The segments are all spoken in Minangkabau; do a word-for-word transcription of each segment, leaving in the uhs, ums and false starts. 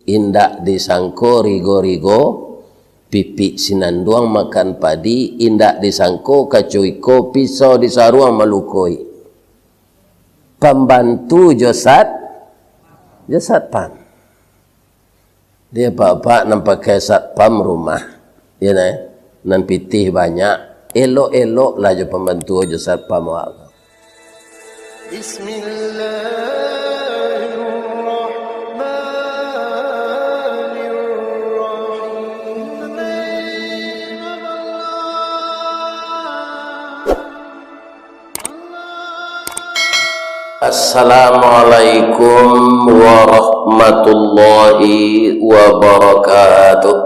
Indak disangko rigo-rigo, pipik sinanduang makan padi, indak disangko kacuiko pisau disaruang malukoi. Pambantu jo sat-, jo satpam. Di apak-apak nan pakai satpam rumah, yo nah, nan pitih banyak, elok-eloklah jo pambantu jo satpam awak. Bismillahirrahmanirrahim. Assalamualaikum warahmatullahi wabarakatuh.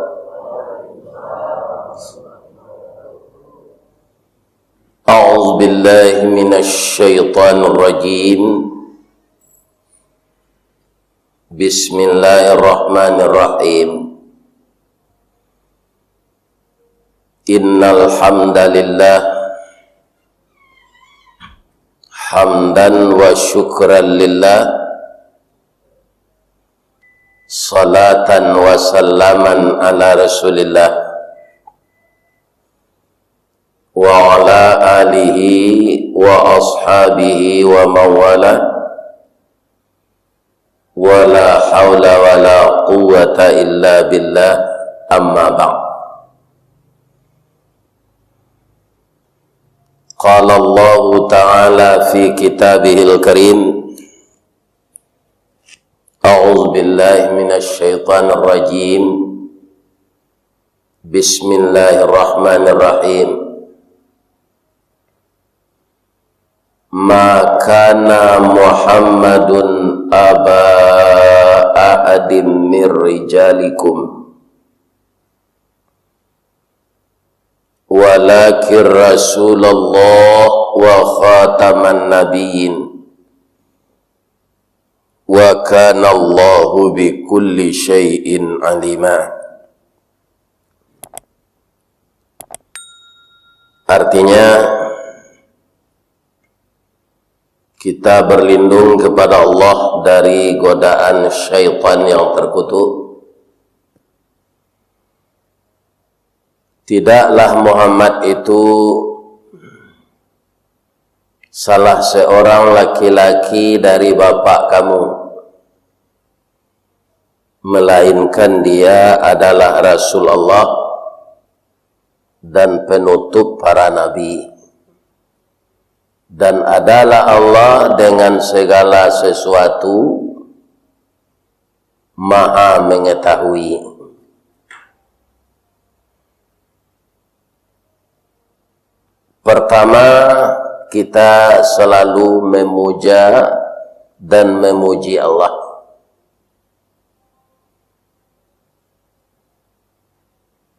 A'udzubillahi minasyaitonirrajim. Bismillahirrahmanirrahim. Innal hamdalillah, hamdan wa syukran lillah, salatan wa salaman ala Rasulillah, wa ala alihi wa ashabihi wa mawalah. Wala haula wala quwwata illa billah, amma ba'd. Qala Allahu ta'ala fi kitabihil karim, a'udzu billahi minasy syaithanir rajim. Bismillahirrahmanirrahim. Ma kana Muhammadun aba ahadim mir rijalikum, walakin Rasulullah wa khataman nabiyyin, wa kana Allahu bi kulli syai'in alima. Artinya, kita berlindung kepada Allah dari godaan syaitan yang terkutuk. Tidaklah Muhammad itu salah seorang laki-laki dari bapak kamu, melainkan dia adalah Rasul Allah dan penutup para nabi, dan adalah Allah dengan segala sesuatu Maha Mengetahui. Pertama, kita selalu memuja dan memuji Allah,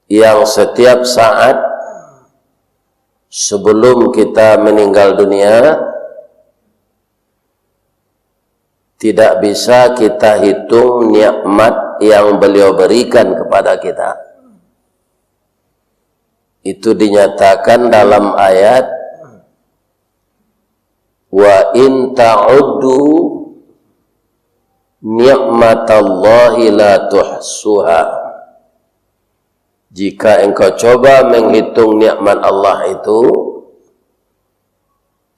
yang setiap saat sebelum kita meninggal dunia, tidak bisa kita hitung nikmat yang Beliau berikan kepada kita. Itu dinyatakan dalam ayat, "Wa in ta'uddu ni'matallahi la tuhsuha." Jika engkau coba menghitung nikmat Allah itu,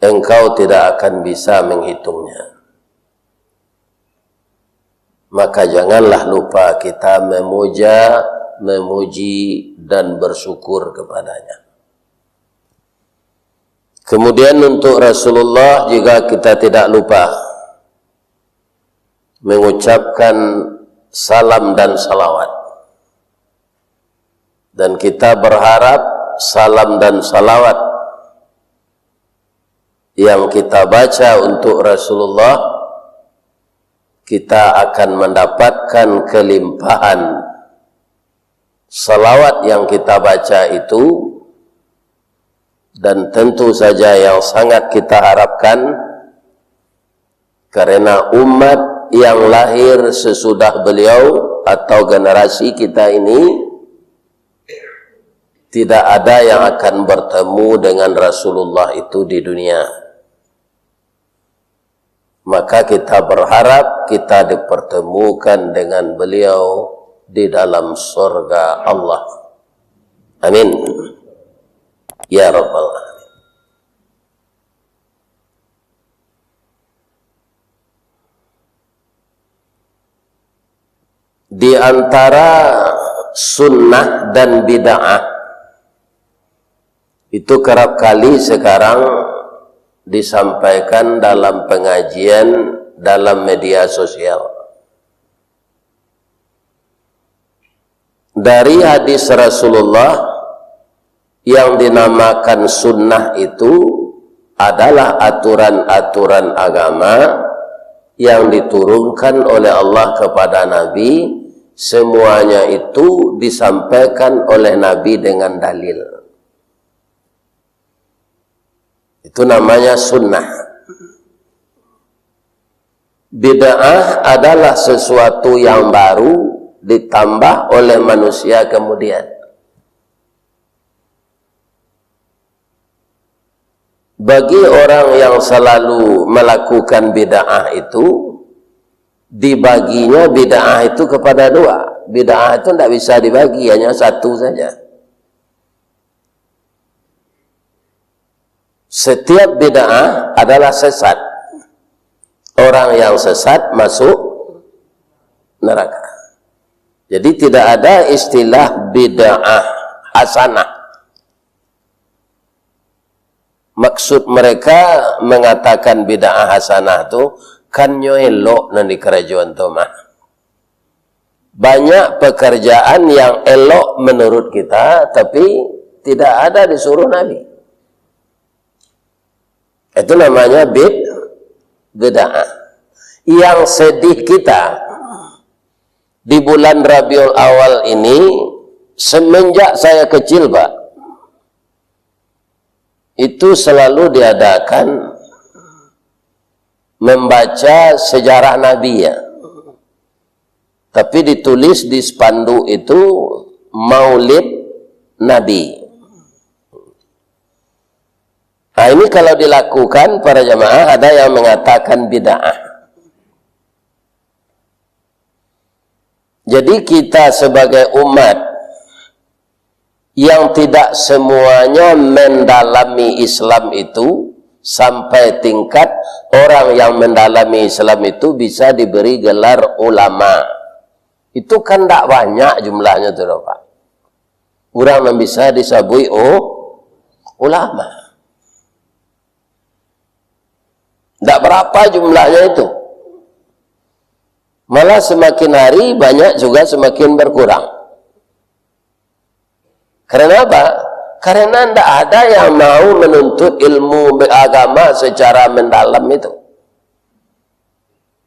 engkau tidak akan bisa menghitungnya. Maka janganlah lupa kita memuja, memuji, dan bersyukur kepada-Nya. Kemudian untuk Rasulullah juga kita tidak lupa mengucapkan salam dan salawat. Dan kita berharap salam dan salawat yang kita baca untuk Rasulullah, kita akan mendapatkan kelimpahan salawat yang kita baca itu, dan tentu saja yang sangat kita harapkan, karena umat yang lahir sesudah beliau atau generasi kita ini, tidak ada yang akan bertemu dengan Rasulullah itu di dunia. Maka kita berharap kita dipertemukan dengan beliau di dalam surga Allah. Amin. Ya Rabbal Alamin. Di antara sunnah dan bid'ah, itu kerap kali sekarang disampaikan dalam pengajian dalam media sosial. Dari hadis Rasulullah, yang dinamakan sunnah itu adalah aturan-aturan agama yang diturunkan oleh Allah kepada Nabi, semuanya itu disampaikan oleh Nabi dengan dalil. Itu namanya sunnah. Bid'ah adalah sesuatu yang baru ditambah oleh manusia kemudian. Bagi orang yang selalu melakukan bid'ah itu, dibaginya bid'ah itu kepada dua. Bid'ah itu ndak bisa dibagi, hanya satu saja. Setiap bid'ah adalah sesat. Orang yang sesat masuk neraka. Jadi tidak ada istilah bid'ah hasanah. Maksud mereka mengatakan bid'ah hasanah tu, kan nyo elok nan dikarajoan tu mah. Banyak pekerjaan yang elok menurut kita, tapi tidak ada disuruh Nabi. Itu namanya bid-, bid'ah. Yang sedih kita, di bulan Rabiul Awal ini, semenjak saya kecil, Pak, itu selalu diadakan membaca sejarah Nabi, ya. Tapi ditulis di spanduk itu Maulid Nabi. Nah, ini kalau dilakukan para jamaah, ada yang mengatakan bid'ah. Jadi kita sebagai umat yang tidak semuanya mendalami Islam itu, sampai tingkat orang yang mendalami Islam itu bisa diberi gelar ulama. Itu kan ndak banyak jumlahnyo tu, Pak. Urang nan bisa disabuik, oh, ulama. Ndak berapa jumlahnyo itu. Malah semakin hari banyak juga semakin berkurang. Karena apa? Karena ndak ada yang mau menuntut ilmu agama secara mendalam itu.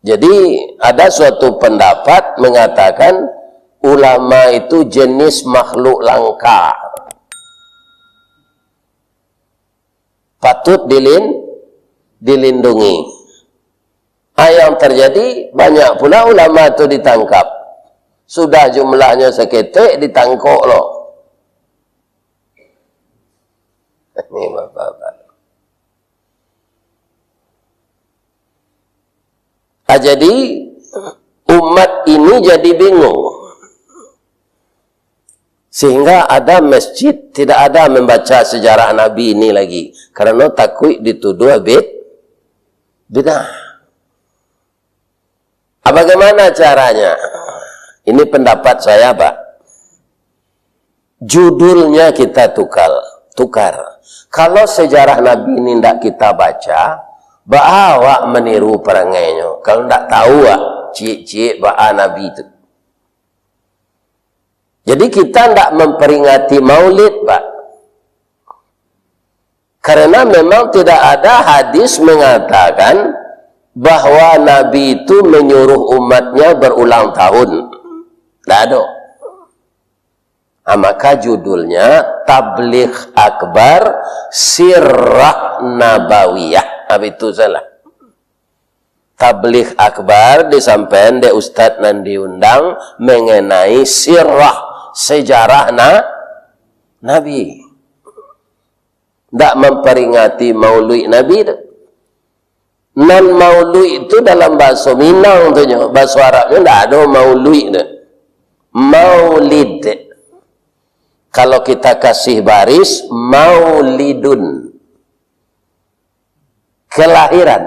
Jadi, ada suatu pendapat mengatakan ulama itu jenis makhluk langka. Patut dilin-, dilindungi. Ah, yang terjadi, banyak pula ulama tu ditangkap. Sudah jumlahnyo saketek, ditangkok lo. Ini bapak-bapak. Ah, jadi, umat ini jadi bingung. Sehingga ada masjid tidak ada membaca sejarah Nabi ini lagi. Karena takuik dituduh bid-, bid'ah. Ah, bagaimana caranya? Ini pendapat saya, Pak. Judulnya kita tukar, tukar. Kalau sejarah Nabi ini ndak kita baca, baa awak meniru perangainyo? Kalau ndak tahu, ah, ciek-ciek baa Nabi tu. Jadi kita ndak memperingati Maulid, Pak. Karena memang tidak ada hadis mengatakan bahwa Nabi itu menyuruh umatnya berulang tahun. Ndak ada. Ah, maka judulnya Tabligh Akbar Sirah Nabawiyah. Ah, itu salah. Tabligh Akbar disampaikan dek ustaz nan diundang mengenai sirah, sejarah na-, Nabi. Ndak memperingati maulid Nabi tu. Nan mauluik tu dalam bahaso Minang tu nyo, bahaso Arabnyo ndak ado mauluik tu. Maulid. Kalau kita kasih baris, maulidun. Kelahiran.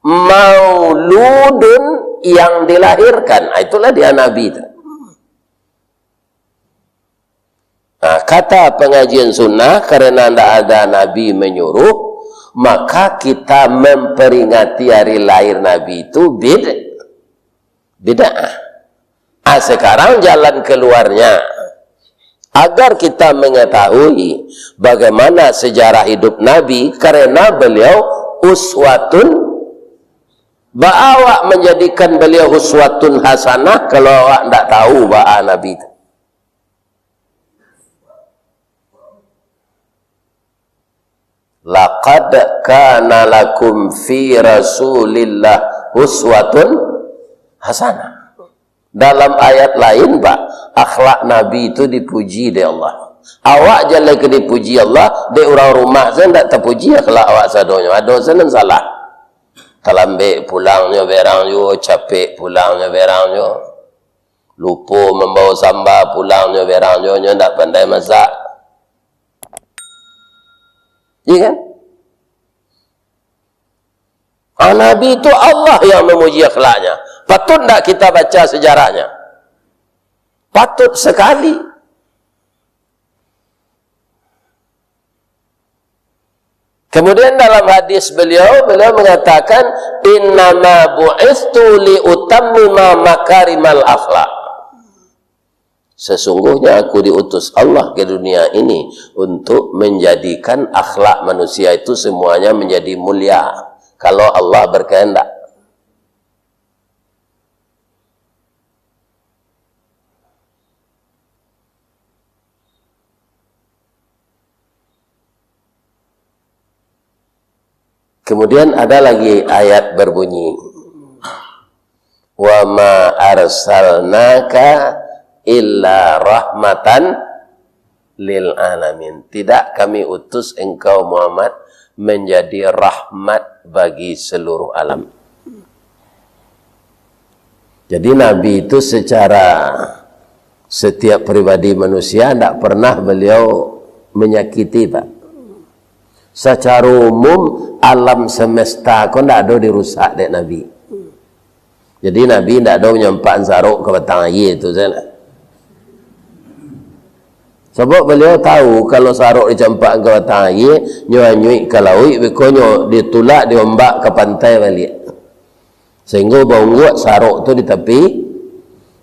Mauludun, yang dilahirkan. Ah, itulah dia Nabi tu. Nah, kata pengajian sunnah, karena ndak ada Nabi menyuruh, maka kita memperingati hari lahir Nabi itu bid-, bid'ah. Ah, sekarang jalan keluarnya, agar kita mengetahui bagaimana sejarah hidup Nabi, karena beliau uswatun, ba awak menjadikan beliau uswatun hasanah, kalau awak ndak tahu baa Nabi tu. "Laqad kana lakum fi Rasulillah uswatun hasanah." Dalam ayat lain, Pak, akhlak Nabi itu dipuji dek Allah. Awak jaleh ka dipuji Allah, dek urang rumah sajo ndak tapuji akhlak awak sadonyo. Ado sajo nan salah. Talambek pulangnyo berang juo, capek pulangnyo berang juo. Lupo mambawa samba pulangnyo berang juo, nyo ndak pandai masak. Iya kan? Ah, Nabi itu Allah yang memuji akhlaknya. Patut ndak kita baca sejarahnya? Patut sekali. Kemudian dalam hadis beliau, beliau mengatakan, "Innama bu'istu li utammima makarimal akhlak." Sesungguhnya aku diutus Allah ke dunia ini untuk menjadikan akhlak manusia itu semuanya menjadi mulia. Kalau Allah berkehendak. Kemudian ada lagi ayat berbunyi, "Wa ma arsalnaka illa rahmatan lil alamin." Tidak kami utus engkau, Muhammad, menjadi rahmat bagi seluruh alam. Jadi, Nabi itu secara setiap pribadi manusia ndak pernah beliau menyakiti, Pak. Secara umum, alam semesta ko ndak ado dirusak dek Nabi. Jadi, Nabi ndak ado manyampakan sarok ka batang aia tu sajo. Sabab beliau tahu, kalau sarok dicampakan ka batang aia, nyo anyuik ka lauik, beko nyo ditulak, diombak ka pantai baliak. Sehingga baungguak sarok tu di tapi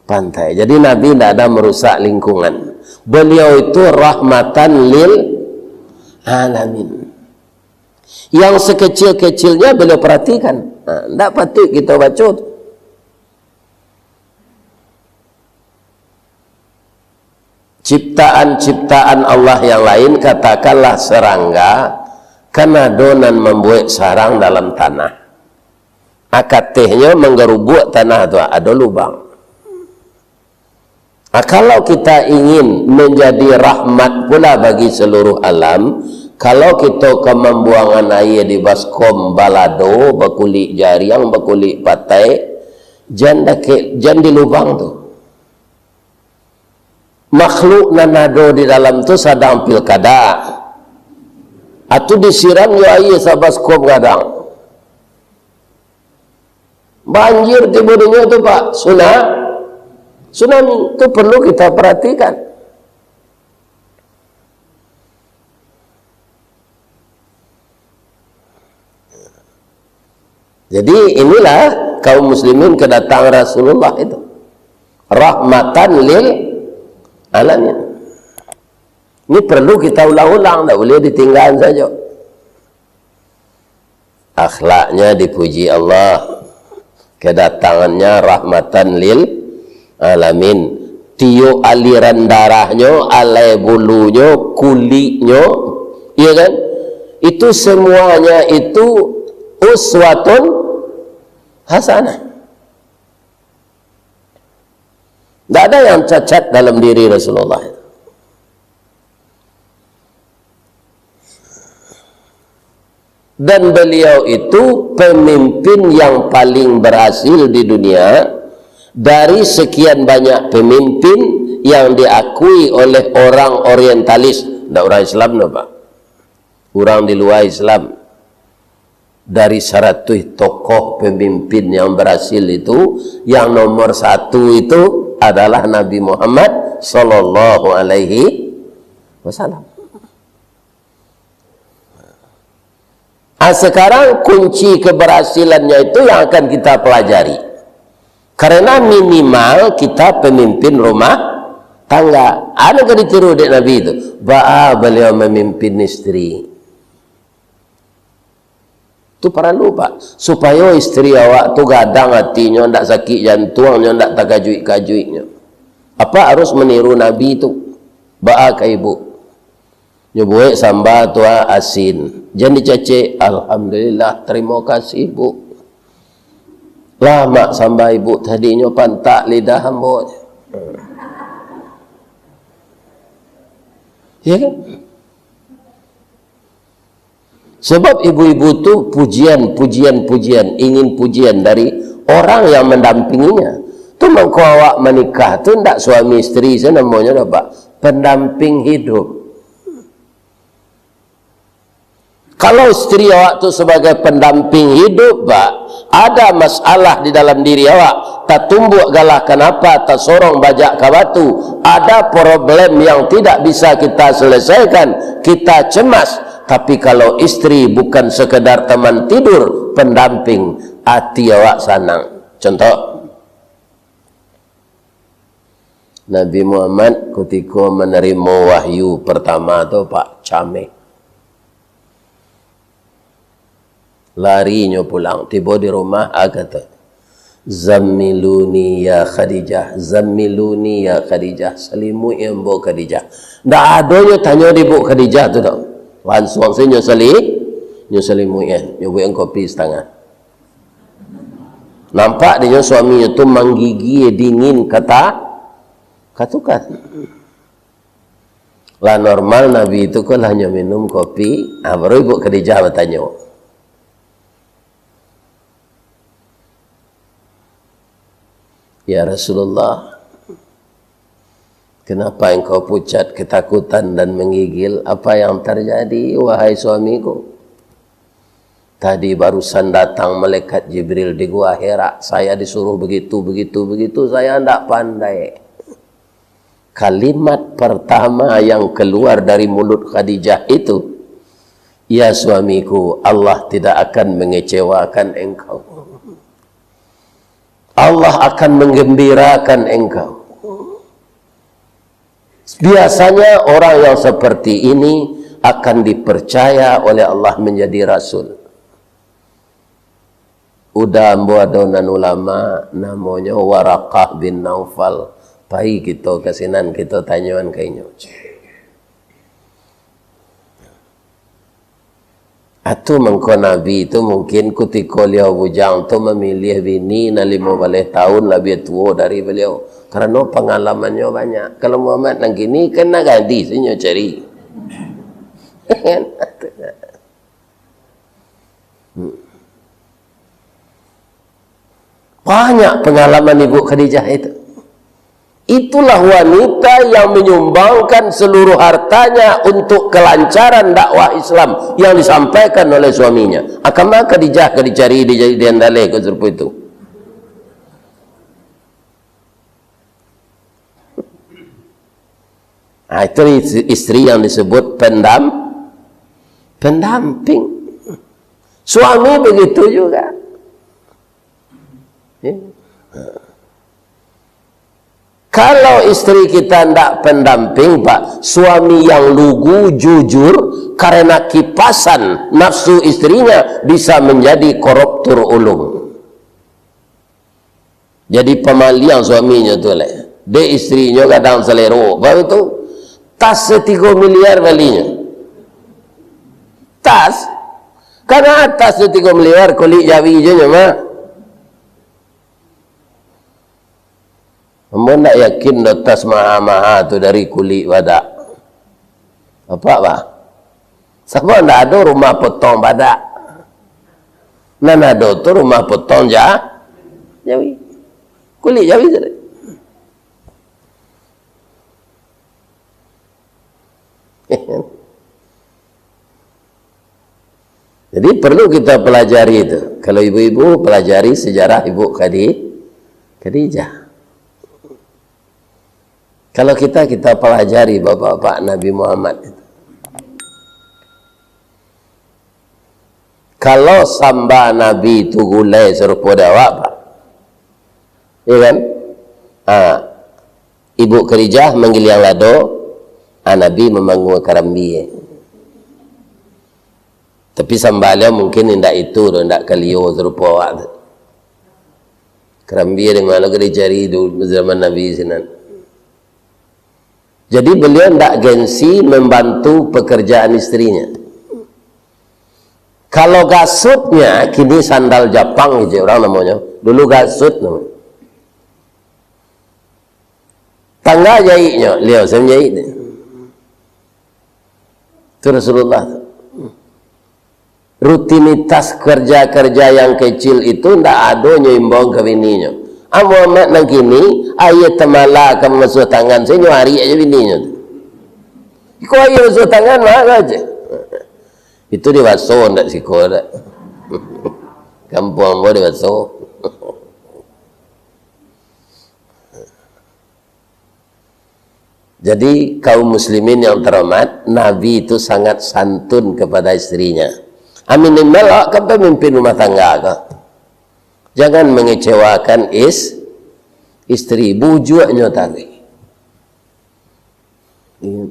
pantai. Jadi, Nabi ndak ada merusak lingkungan. Beliau itu rahmatan lil alamin. Yang sekecil-kecilnya beliau perhatikan. Nah, ndak patut kita baca tu. Ciptaan-ciptaan Allah yang lain, katakanlah serangga, kan ado nan mambuek sarang dalam tanah. Akatehnyo manggarubuak tanah tu, ado lubang. Ah, kalau kita ingin menjadi rahmat pula bagi seluruh alam, kalau kita ka mambuangan aia di baskom balado, bakulik jariang, bakulik patai, jan dakek, jan di lubang tu. Makhluk nan ado di dalam tu sadang pilkada. Atu disiram jo aia sabaskom gadang. Banjir tibo dinyo tu, Pak. Suna-, tsunami. Tu perlu kita perhatikan. Jadi, inilah kaum muslimin kedatangan Rasulullah itu. Rahmatan lil alamin. Ini perlu kita ulang-ulang, ndak boleh ditinggal saja. Akhlaknya dipuji Allah, kedatangannya rahmatan lil alamin. Tiok aliran darahnyo, alai bulunyo, kuliknyo, iya kan? Itu semuanya itu uswatun hasanah. Ndak ada yang cacat dalam diri Rasulullah. Dan beliau itu pemimpin yang paling berhasil di dunia. Dari sekian banyak pemimpin yang diakui oleh orang orientalis, ndak orang Islam no, Pak. Orang di luar Islam. Dari saratuih tokoh pemimpin yang berhasil itu, yang nomor satu itu adalah Nabi Muhammad sallallahu alaihi wasallam. Ah, sekarang kunci keberhasilannya itu yang akan kita pelajari. Karena minimal kita pemimpin rumah tangga. Ado ka ditiru dek Nabi tu. Baa beliau memimpin isteri. Tu paralu, Pak. Supayo isteri awak tu gadang atinyo, ndak sakik jantuangnyo, ndak takajuik-kajuiknyo. Apa harus meniru Nabi tu? Baa ka ibu? Nyo buek samba tu, ah, asin. Jan dicacek, "Alhamdulillah, tarimo kasih, Bu." Lamak samba ibu tadi, nyo pantak lidah ambo. Ya kan? Sebab ibu-ibu tu pujian, pujian, pujian, ingin pujian dari orang yang mendampinginya. Tu mangko awak manikah tu ndak suami isteri sajo namonyo doh, Pak. Pendamping hidup. Kalau isteri awak tu sebagai pendamping hidup, Pak, ada masalah di dalam diri awak, tatumbuak galah kanapa, tasorong bajak ka batu, ada problem yang tidak bisa kita selesaikan, kita cemas. Tapi kalau isteri bukan sekedar teman tidur, pendamping, ati awak sanang. Contoh, Nabi Muhammad kutiko manarimo wahyu partamo tu, Pak, cameh. Lari nyo pulang, tibo di rumah, a kato, "Zammiluni ya Khadijah, zammiluni ya Khadijah, salimuik ambo Khadijah." Ndak ado nyo tanyo di Buk Khadijah tu doh. Lansuang sajo nyo sali-, nyo salimuik, nyo buek kopi satangah. Nampak dinyo suaminyo tu manggigil dingin kata, katukan. Lah normal Nabi tu ko lah nyo minum kopi, ah, baru Ibu Khadijah batanyo, "Ya Rasulullah, kenapa engkau pucat ketakutan dan menggigil? Apa yang terjadi, wahai suamiku?" "Tadi barusan datang malaikat Jibril di Gua Hira. Saya disuruh begitu, begitu, begitu. Saya ndak pandai." Kalimat pertama yang keluar dari mulut Khadijah itu, "Ya suamiku, Allah tidak akan mengecewakan engkau. Allah akan menggembirakan engkau." Biasanya orang yang seperti ini akan dipercaya oleh Allah menjadi rasul. Uda ambo ado nan ulama, namonyo Waraqah bin Naufal. Pai kito ka sinan, kito tanyoan ka inyo. Atu mangko Nabi tu mungkin kutiko liau bujang tu mamiliah bini nan limo baleh taun labiah tuo dari baliau, karano pangalamannyo banyak. Kalau Muhammad nan kini kan nan gadis inyo cari. Banyak pengalaman Ibu Khadijah itu. Itulah wanita yang menyumbangkan seluruh hartanya untuk kelancaran dakwah Islam yang disampaikan oleh suaminya. Akan mah Khadijah ka dicari di, di andaleh ka serupa itu. Nah, itu is-, istri yang disebut pendam-, pendamping. Suami begitu juga. Ya. Kalau istri kita ndak pendamping, Pak, suami yang lugu, jujur, karena kipasan nafsu istrinya bisa menjadi koruptor ulung. Jadi pamaliang suaminyo tu leh. Dek istrinyo gadang salero. Baru tu, tas satigo miliar balinyo. Tas? Kana tas satigo miliar, kulik jawi je nyo mah. Ambo ndak yakin doh tas maha-maha tu dari kulik badak. Apak, bah? Sabab ndak ado rumah potong badak. Nan ado tu rumah potong ja-, jawi. Kulik jawi sajo. Jadi, perlu kita pelajari itu. Kalau ibu-ibu, pelajari sejarah Ibu Khadi-, Khadijah. Kalau kita, kita pelajari bapak-bapak Nabi Muhammad itu. Kalau samba Nabi tu gulai sarupo dek awak, Pak. Ya kan? Ha. Ibu Khadijah manggiliang lado, ha, Nabi mamangua karambia. Tapi samba baliau mungkin indak itu doh, indak kalio sarupo awak tu. Karambia di ma lo ka dicari dulu zaman Nabi sinan. Jadi, beliau ndak gengsi membantu pekerjaan istrinya. Kalau gasutnya, kini sandal Japang, kecek urang namonyo. Dulu gasut namonyo. Tangga jaiknyo, beliau sa manjaik. Itu Rasulullah. Rutinitas kerja-kerja yang kecil itu ndak ado nyo imbau ka bininyo. Ah, Muhammad nan kini, aia tamala ka masuah tangan, sajo nyo ariak aja bininyo tu. Iko aia masuah tangan, mah aja. Itu dibaso ndak siko dak. Kampuang ambo dibaso. Jadi, kaum muslimin yang terhormat, Nabi itu sangat santun kepada istrinya. Ah, minimal awak kan pemimpin rumah tangga ko. Jangan mengecewakan is-, istri, bujuaknyo tadi. Iya.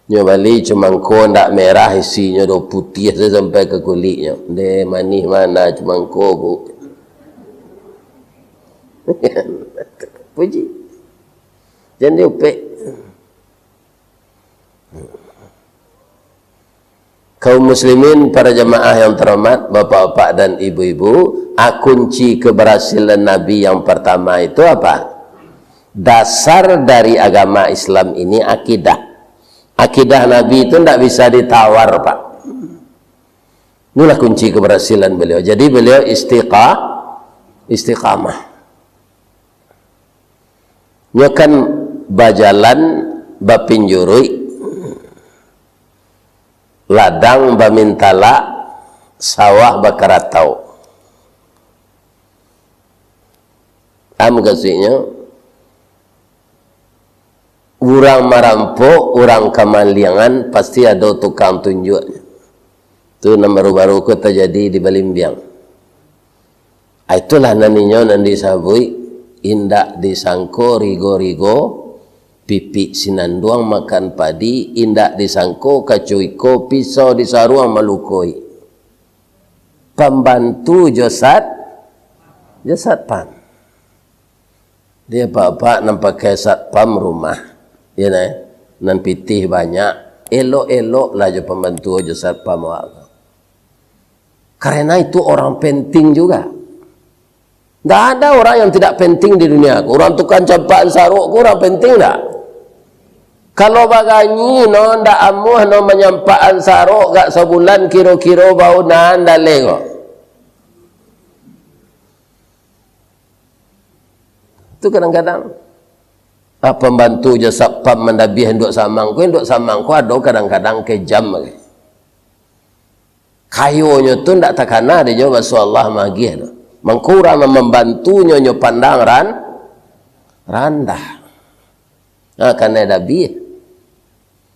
Nyo bali cumangko ndak merah, isinyo do putiah tu sampai ka kuliknyo. Deh, manih mana cumangko, Bu? Puji. Jan diupek. Kaum muslimin, para jamaah yang terhormat, bapak-bapak dan ibu-ibu, ah, kunci keberhasilan Nabi yang pertama itu apa? Dasar dari agama Islam ini akidah. Akidah Nabi itu ndak bisa ditawar, Pak. Inilah kunci keberhasilan beliau. Jadi, beliau istiqa-, istiqamah. Nyo kan bajalan bapinjuruik, ladang bamintalak, sawah bakaratau. Am kasuiknyo, urang marampok, urang kamaliangan, pasti ado tukang tunjuaknyo. Tu nan baru-baru ko tajadi di Balimbiang. Ah, itulah nan inyo nan disabuik, indak disangko rigo-rigo, pipik sinanduang makan padi, indak disangko kacuiko pisau di saruang malukoi. Pambantu jo sat-, jo satpam. Dia apak-apak nan pakai satpam rumah, ya nah, nan pitih banyak, elok-eloklah jo pambantu jo satpam awak tu. Karena itu orang penting juga. Ndak ada orang yang tidak penting di dunia ko. Urang tukang campakan sarok ko urang penting ndak? Kalau baganyi no, ndak amuah no manyampakan sarok gak sabulan, kiro-kiro bau nan daleh ko. Tu kadang-kadang, ah, pambantu jo satpam mandabiah induak samang ko, induak samang ko ado kadang-kadang kejam bagai. Kayonyo tu ndak takana dek nyo, baso Allah magiah tu. Mangko urang nan mambantunyo, nyo pandang ran-, randah. Ha, kanai dabiah.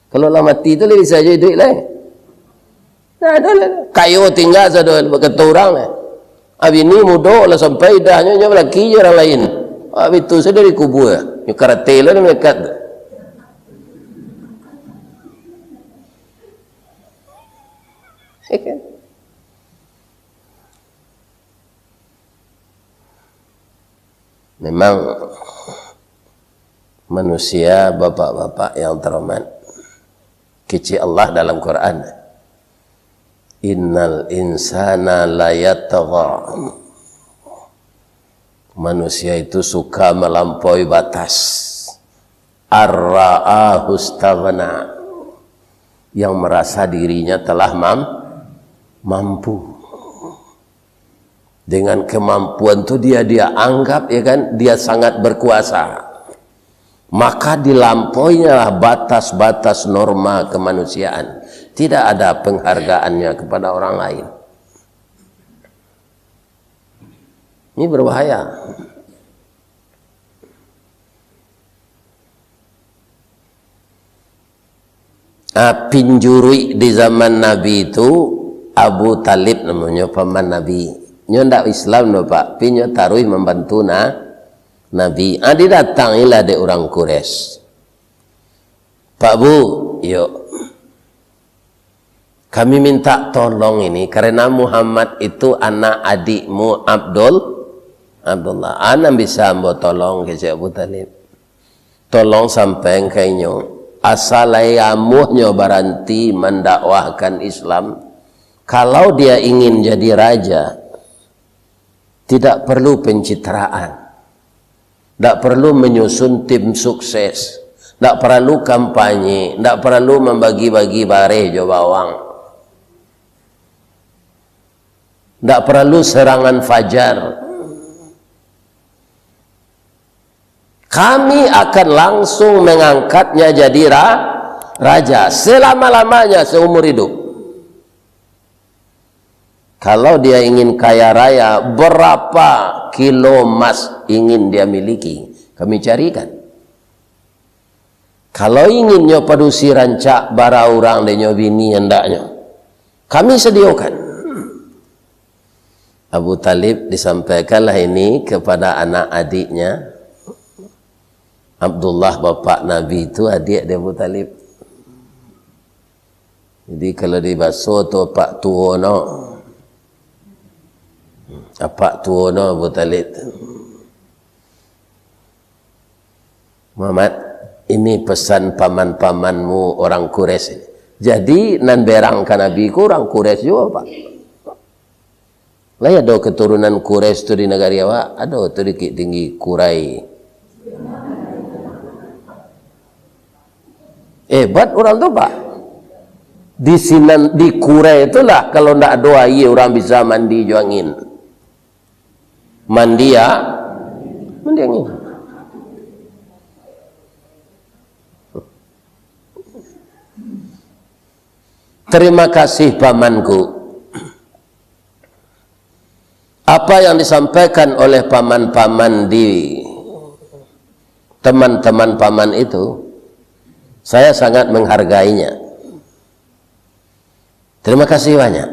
Kalau lah mati tu, lai bisa jo iduik lai. Nah, ado lah. Kayo tingga sado, bakato urang lah. Abini mudo lah sampai idahnyo, nyo balaki jo urang lain. Abih tu sudah dikubua. Nyo karate lah, nyo melekat tu. Memang manusia, bapak-bapak yang terhormat, kecek Allah dalam Quran, "Innal insana layatgha." Manusia itu suka melampaui batas. "Ar-ra'ahu istaghna." Yang merasa dirinya telah mam-, mampu. Dengan kemampuan tu dia, dia anggap, ya kan, dia sangat berkuasa. Maka dilampauinyalah batas-batas norma kemanusiaan. Tidak ada penghargaannya kepada orang lain. Ini berbahaya. Ah, pinjuruik di zaman Nabi tu, Abu Talib namonyo, paman Nabi. Nyo ndak Islam doh, Pak, tapi nyo taruih mambantu na-, Nabi. Ah, didatangilah dek urang Quraisy. "Pak Bu, yo. Kami minta tolong ini, karena Muhammad itu anak adikmu Abdul, Abdullah. A nan bisa ambo tolong," kecek Abu Talib. "Tolong sampaikan ka inyo, asa lai amuahnyo baranti mandakwahkan Islam. Kalau dia ingin jadi raja, tidak perlu pencitraan. Ndak perlu menyusun tim sukses. Ndak perlu kampanye. Ndak perlu mambagi-bagi bareh jo bawang. Ndak perlu serangan fajar. Kami akan langsung mengangkatnya jadi ra-, raja selama-lamanya seumur hidup. Kalau dia ingin kaya raya, berapa kilo emas ingin dia miliki, kami carikan. Kalau ingin nyo padusi rancak, bara urang dek nyo bini andaknyo, kami sediakan." Abu Talib disampaikanlah ini kepada anak adiknya, Abdullah, bapak Nabi tu, adiak di Abu Talib. Jadi, kalau di baso tu, apak tuo no. Apak tuo no Abu Talib tu. "Muhammad, ini pesan paman-pamanmu orang Quraisy ini." Jadi, nan berang ka Nabi ko urang Quraisy juo, Pak. Lai ado keturunan Quraisy tu di nagari awak? Ado tu di Bukik Tinggi, Kurai. Hebat urang tu, Pak. Di sinan, di Kurai tu lah, kalau ndak ado aia, urang bisa mandi jo angin. Mandi, ya? Mandi angin. Terima kasih, pamanku. Apa yang disampaikan oleh paman-paman di teman-teman paman itu, saya sangat menghargainya. Terima kasih banyak.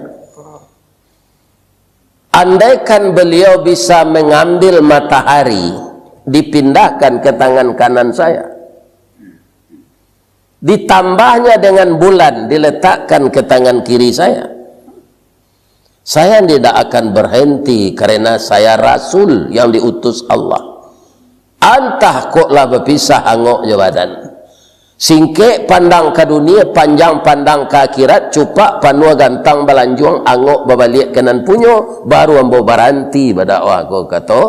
Andaikan beliau bisa mengambil matahari, dipindahkan ke tangan kanan saya, ditambahnya dengan bulan, diletakkan ke tangan kiri saya, saya tidak akan berhenti karena saya rasul yang diutus Allah. Antah kok lah bapisah angok jo badan. Singkek pandang ka dunia, panjang pandang ka akhirat, cupak panuah gantang balanjuang, angok babaliak ka nan punyo, baru ambo baranti badakwah ko, kato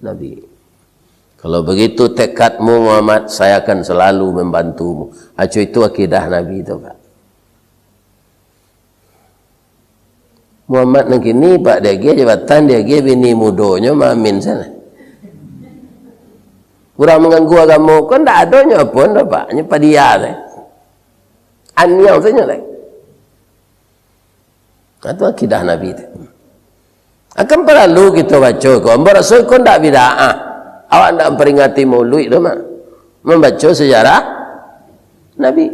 Nabi. Kalau begitu tekadmu, Muhammad, saya akan selalu membantumu. Aco itu akidah Nabi tu, Pak. Muhammad nan kini, Pak, diagiah jabatan, diagiah bini mudonyo, maamin sajo. Urang mangganggu agamo ko ndak adonyo apo doh, Pak. Nyo padia sajo. Aniang sajo lai. Itu akidah Nabi tu. Akan paralu kito baco ko. Ambo raso ko ndak bid'ah. Awak ndak mamperingati Mauluik tu mah. Mambaco sejarah Nabi.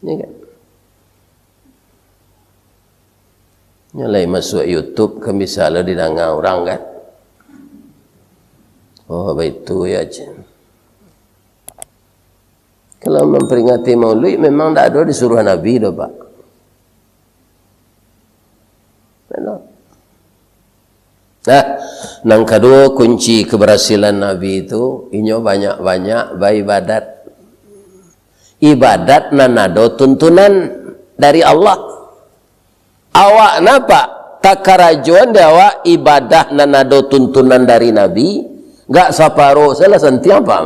Ya kan? Nyo lai masuak YouTube, kan bisa lo didanga urang, kan? Oh, baitu yo, cen. Kalau mamperingati Mauluik, memang ndak ado disuruah Nabi doh, Pak. Nah, nan kaduo, kunci keberhasilan Nabi tu, inyo banyak-banyak baibadat. Ibadat nan ado tuntunan dari Allah. Awak napa? Takarajoan di awak ibadah nan ado tuntunan dari Nabi, gak saparo salah santiang, Pak.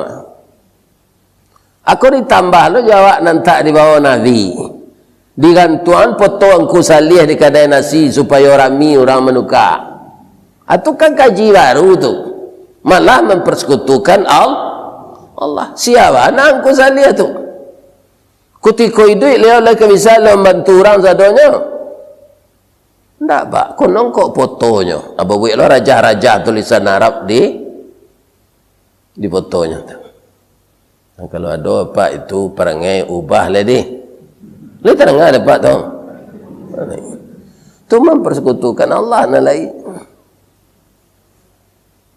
Ako ditambah lo jo awak nan tak dibawa Nabi. Digantuang poto Angku Saliah di kadai nasi supayo rami urang manuka. Ah, tu kan kaji baru tu. Malah mempersekutukan Al-, Allah. Sia bana Angku Saliah tu? Kutiko iduik liau lai ka bisa lo mambantu urang sadonyo? Ndak, Pak. Konon kok fotonyo. Apo buek lo rajah-rajah tulisan Arab di, di fotonyo tu. Nah, kalau ado, Pak, itu parangai ubah lai deh. Lai tadanga dek Pak tu. Tu mempersekutukan Allah nan lain.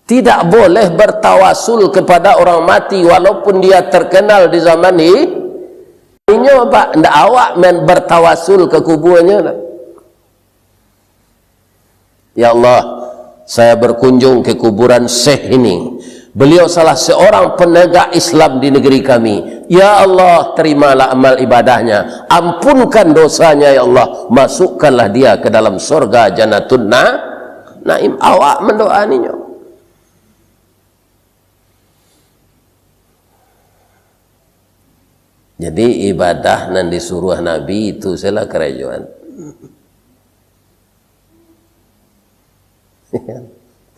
Tidak boleh bertawasul kepada orang mati walaupun dia terkenal di zaman hi-, inyo, Pak, ndak awak main bertawasul ke kuburanyo, dah. Ya Allah, saya berkunjung ke kuburan Syekh ini. Beliau salah seorang penegak Islam di negeri kami. Ya Allah, terimalah amal ibadahnya. Ampunkan dosanya, ya Allah. Masukkanlah dia ke dalam surga Jannatun Na-, Naim. Awak mandoa ninyo. Jadi, ibadah nan disuruah Nabi itu sajolah karajoan.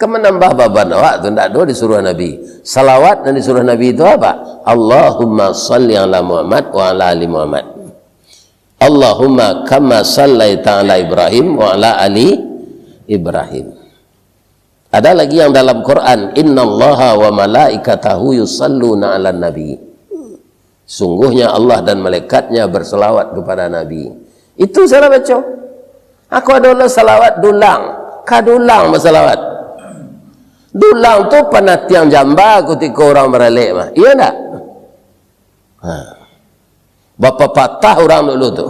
Kan manambah baban awak tu, ndak ado disuruah Nabi. Salawat nan disuruah Nabi itu apa? Allahumma salli ala Muhammad wa ala ali Muhammad. Allahumma kama sallaita ala Ibrahim wa ala ali Ibrahim. Ada lagi yang dalam Quran, "Innallaha wa malaikatahu yusalluna 'alan nabi." Sungguhnya Allah dan malaikatnya berselawat kepada Nabi. Itu salah baco. Aku ado lo salawat dulang. Ka dulang basalawat. Dulang tu panatiang jamba kutiko urang baralek mah. Iya ndak? Ha. Bapapatah urang dulu tu.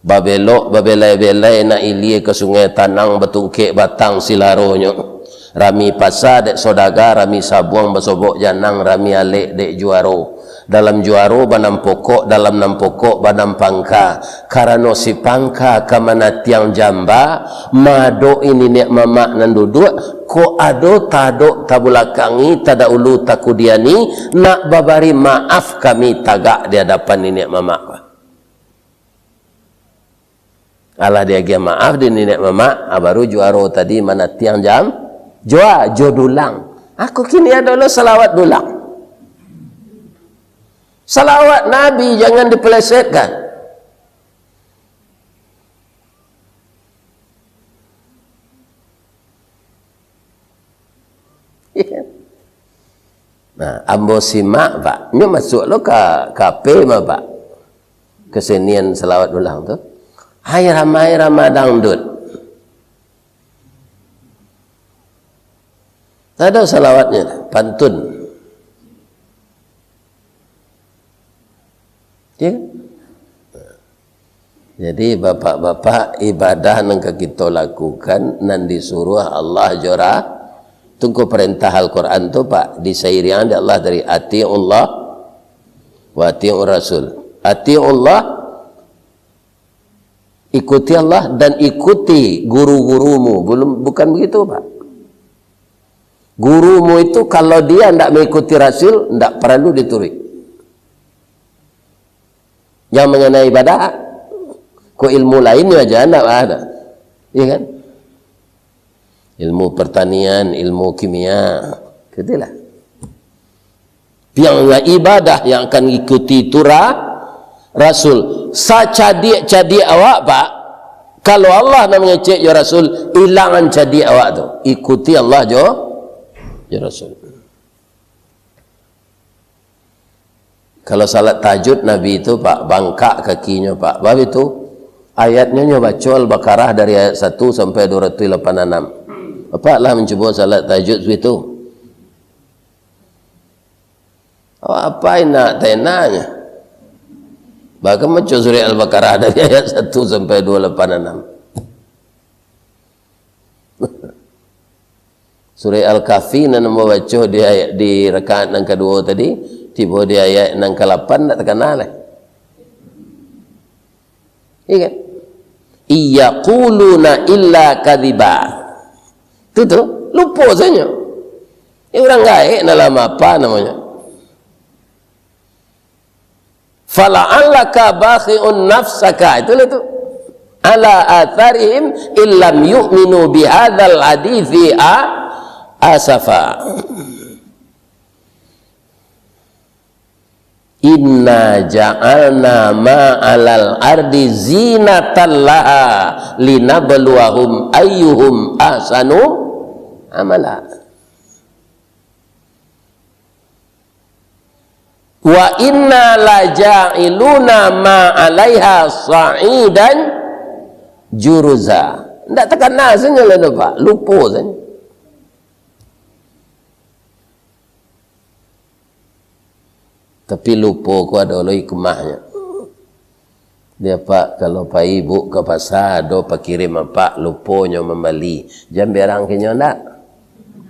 Babelok, babelai-belai, nak ilia ka Sungai Tanang, batungkek batang silaronyo. Rami pasa dek sodaga, rami sabuang basobok janang, rami alek dek juaro. Dalam juaro banam pokok, dalam nan pokok banam pangka. Karano si pangka ka manatiang jamba, maadok-i niniak mamak nan duduak, kok ado tadok tabulakangi, tadaulu takudiani, nak babari maaf kami tagak di adapan niniak mamak. Alah diagiah maaf di niniak mamak, ah, baru juaro tadi manatiang jam, jua, jo dulang. Aku kini ado lo salawat dulang. Salawat Nabi jangan dipelesetkan. Nah, ambo simak, Pak. Nyo masuak lo ka, ka P mah, Pak. Kesenian salawat ulang tu. Hai ramai ramah dangdut. Ado salawatnyo, pantun. Ya kan? Jadi, bapak-bapak, ibadah nan ka kito lakukan, nan disuruah Allah jo Ra-, tungku perintah Al-Quran tu, Pak, disairiang dek Allah dari atiullah wa atiur rasul. Atiullah, ikuti Allah dan ikuti guru-gurumu. Belum, bukan begitu, Pak. Gurumu itu kalau dia ndak mengikuti Rasul, ndak perlu dituruik. Yang mengenai ibadah, ko ilmu lain nyo aja ndak ada. Iya kan? Ilmu pertanian, ilmu kimia, gitulah. Yang ibadah yang akan ikuti itu ra-, Rasul. Sacadiak-cadiak awak, Pak, kalau Allah nak mangecek jo Rasul, ilangan cadiak awak tu. Ikuti Allah jo, jo Rasul. Kalau salat tahajud Nabi tu, Pak, bangkak kakinyo, Pak. Bab itu, ayatnyo nyo baco Al-Baqarah dari ayat satu sampai dua ratus lapan anam. Bapak lah mancubo salat tahajud situ. Awak apai nak tenanyo? Bahkan maco surah Al-Baqarah dari ayat satu sampai dua lapan anam. Surah Al-Kahfi nan ambo baco di ayat, di rakaat nan kaduo tadi, tibo di ayat nan kalapan, ndak takana lai. Iya kan? "Iyaquluna illa kadhiba." Tu, tu, lupo sajo. Ini urang gaek dalam apa namonyo? "Fala'allaka bakhi'un nafsaka," itulah tu. "Ala atharihim illam yu'minu bihadzal haditsi a-, asafa." "Inna ja'alna ma 'alal ardi zinatan laha linabluwahum ayyuhum ahsanu amala." "Wa inna laja'iluna ma 'alaiha sa'idan juruza." Ndak takana sajo lah tu, Pak. Lupo sajo. Tapi lupo ko ado lo hikmahnyo. Dia, Pak, kalau pai ibu ka pasa, ado pakirim apak, luponyo mambali. Jan biaran ka inyo ndak.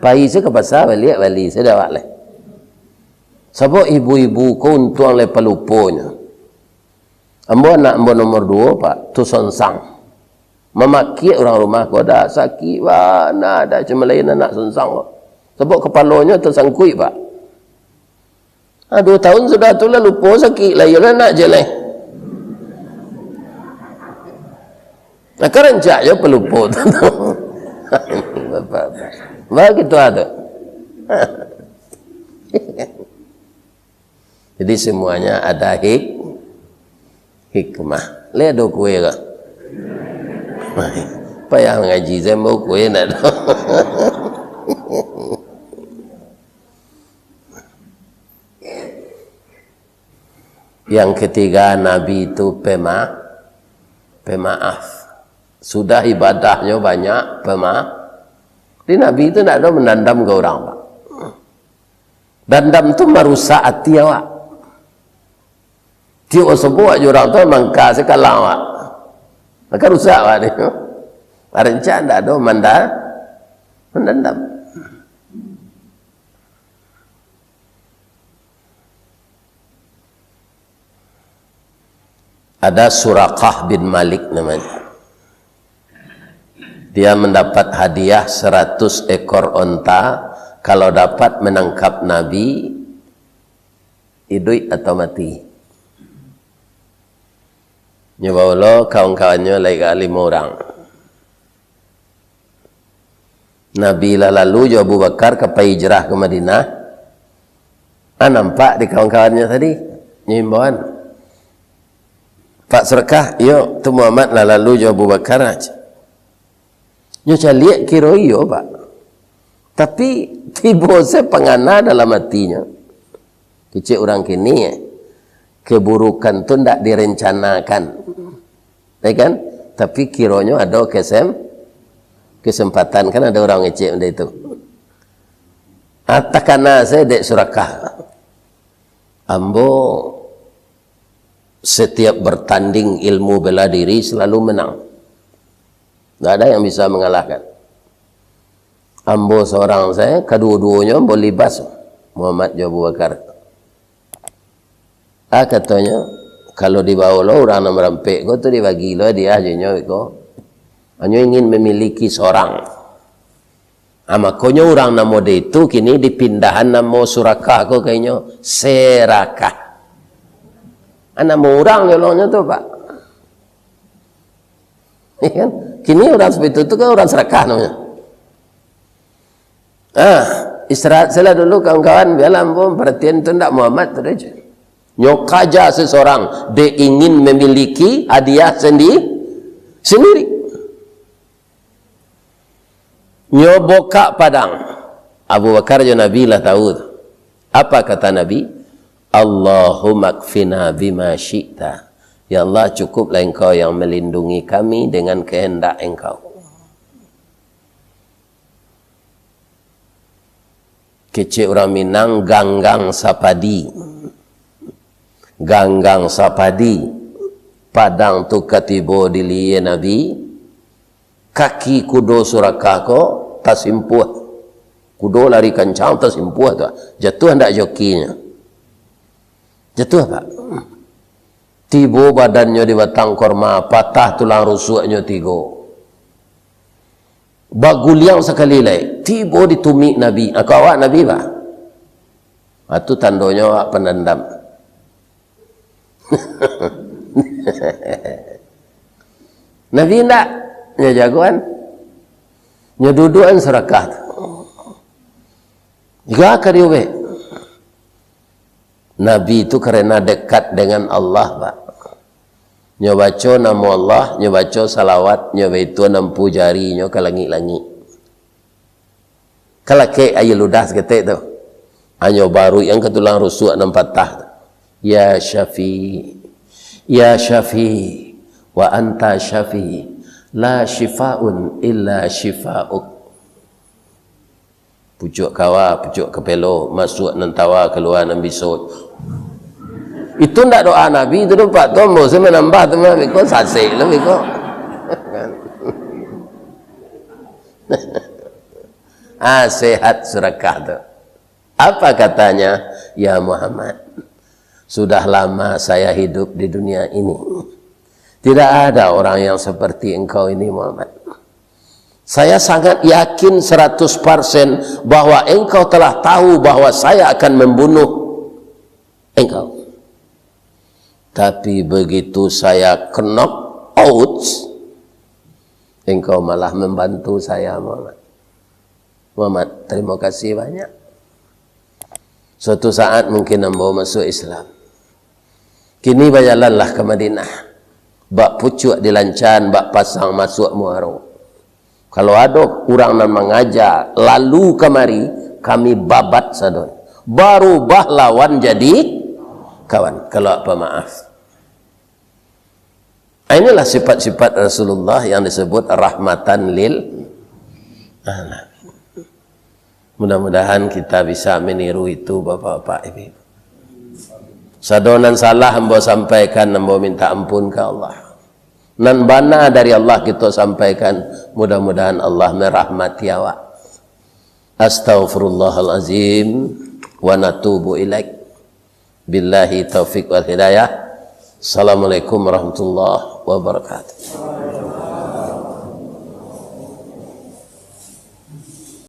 Pai se ka pasa, baliak bali se dek awak lai. Sabab ibu-ibu ko untuang lai paluponyo. Ambo anak ambo nomor duo, Pak, tu songsang. Mamakiak urang rumah ko, dah sakik bana, dah cuma lain anak songsang ko. Sabab kapalonyo tasangkuik, Pak. Ah, duo tahun sudah tu lah lupo sakik, lah iyolah nak je lai. Nah, karancak jo palupo tu. Bapak, bapak. Bagitu ah tu. Jadi semuanya ada hik-, hikmah. Lai ado kue ka? Payah mangaji, saya mau kue ndak ado. Yang ketiga, Nabi itu pema-, pemaaf. Sudah ibadahnyo banyak, pema-, di Nabi itu ndak ado mandandam ka urang, Pak. Dandam tu marusak ati awak. Tiok basobok jo urang tu, mangka sakalang awak. Maka rusak awak ni. Rancak ndak ado manda-, mandandam. Ada Surakah bin Malik namanya. Dia mendapat hadiah seratus ekor onta kalau dapat menangkap Nabi, iduik atau mati. Nyo baolo kawan-kawannyo lai ka limo urang. Nabi lah lalu jo Abu Bakar ka pai hijrah ka Madinah. Ah, nampak di kawan-kawannyo tadi, nyo imbauan. "Pak Surakah, iyo, tu Muhammad lah lalu jo Abu Bakar," aja. Nyo caliak kiro iyo, Pak. Tapi, tibo se pangana dalam atinyo. Kecek urang kini, eh, keburukan tu ndak direncanakan. Ya kan? Tapi kironyo ado kesem-, kesempatan, kan ado urang ngecek benda itu. Ah, takana sajo dek Surakah. Ambo setiap bertanding ilmu bela diri selalu menang. Ndak ada yang bisa mengalahkan. Ambo seorang sajo, kaduo-duonyo ambo libas, Muhammad jo Abu Bakar. Ah, katonyo, kalau dibawo lo urang nan marampek ko tu, dibagi lo hadiah jo inyo iko. Hanyo ingin memiliki seorang. Ah, makonyo urang nan mode itu kini dipindahan namo Surakah ko ka inyo Serakah. Ah, namo urang jolongnyo tu, Pak. Ya kan? Kini urang seperti itu kan urang serakah namanya. Ah, istirahat sajolah dulu kawan-kawan, biarlah ambo paratian tu ndak Muhammad tu aja. Nyo kaja seseorang, dia ingin memiliki hadiah sendi-, sendiri. Nyo bukak padang. Abu Bakar jo Nabi lah tahu tu. Apa kata Nabi? "Allahumma kfina bima syi'ta." Ya Allah, cukuplah Engkau yang melindungi kami dengan kehendak Engkau. Kecek urang Minang, ganggang sapadi. Ganggang sapadi. Padang tu katibo di liye Nabi, kaki kudo Surakah ko tasimpuah. Kudo lari kancang, tasimpuah tu. Jatuah ndak jokinyo? Jatuah, Pak. Tibo badannyo di batang korma, patah tulang rusuknyo tigo. Baguliang sakali lai, tibo di tumik Nabi. Ah, ko awak Nabi, bah? Ah, tu tandonyo awak pandandam. Nabi indak, nyo jagoan. Nyo dudukan surakah tu. Juga ka diubek. Nabi tu karena dekat dengan Allah, Pak. Nyo baco namo Allah, nyo baco salawat, nyo baitu nampu jari nyo ka langik-langik. Kalakek aia ludah saketek tu. Anyo baruik ang ka tulang rusuak nan patah tu. Ya Syafi, ya Syafi, wa anta Syafi, la syifaun illa syifa'uk. Pucuak kawa, pucuak kapelo, masuak nan tawa, kalua nan biso. Itu ndak doa Nabi tu, Pak. Tu ambo se manambah tu mah, biko sasek lah, biko. Ah, sehat Surakah tu. Apa katanya? "Ya Muhammad, sudah lama saya hidup di dunia ini. Tidak ada orang yang seperti engkau ini, Muhammad. Saya sangat yakin seratus persen bahwa engkau telah tahu bahwa saya akan membunuh engkau. Tapi begitu saya knock out, engkau malah membantu saya, Muhammad. Muhammad, terima kasih banyak. Suatu saat mungkin ambo masuk Islam. Kini bajalanlah ka Madinah. Bak pucuak dilancan, bak pasang masuak muaro. Kalau ado urang nan mangaja lalu kamari, kami babat sadonyo. Barubah lawan jadi kawan, kalau pamaaf." Inilah sifat-sifat Rasulullah yang disebut rahmatan lil alamin. Mudah-mudahan kita bisa meniru itu, Bapak-bapak, Ibu. Sado nan salah ambo sampaikan, ambo minta ampun ka Allah. Nan bana dari Allah kito sampaikan, mudah-mudahan Allah merahmati awak. Astaghfirullahalazim wa natubu ilaik. Billahi taufik wal hidayah. Assalamualaikum warahmatullahi wabarakatuh.